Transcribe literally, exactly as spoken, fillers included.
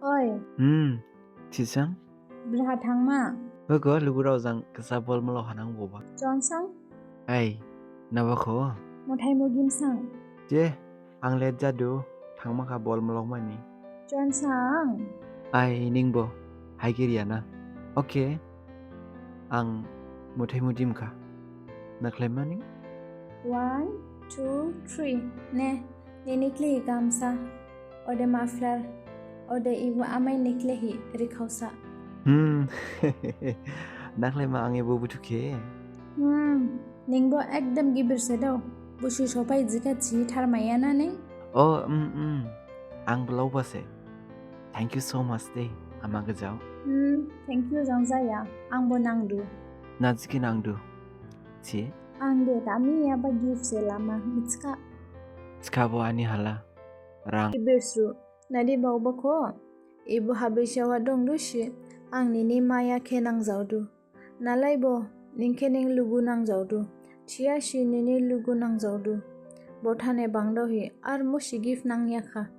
Oi. Hmm, thisang? Braha thangma? Bego lugurao jang kasa bol molo hanang boba. Chonsang? Ai, nabakho? Muthai mugim sang. Je, ang late jadu, thangma kha bol molok mani. Chonsang? Ai, ningbo, haigiriya na. Okay, ang muthai mugim kha. Nakhlai mani? One, two, three. Ne, nini khlaihi gamsa. Ode muffler, ode ibu amai ni khlaihi rikhaosa. Hmm, nakhlai ma ang ibu buthu khe. Hmm, ningbo ekdom gibir se dao. Busu sopai jikha thi tharmaiya na ning? Oh, um, um, ang blau ba se. Thank you so much de, ama gajao. Hmm, thank you jang jaya, angbo nangdu. Na jikhe nangdu. Thi? Ang de dami yaba gift se lama, mitskha. Skha bo ani hala. Rang. Gibir su, nadi baoba kho. Ibu habisao ha dongdu si, ang nini maya khe nangjaodu. Nalaibo, ning khe ning lugu nangjaodu. Thiya si nini lugu nangjaodu. Bothane bangdaohi, ar musi gift nangyakha.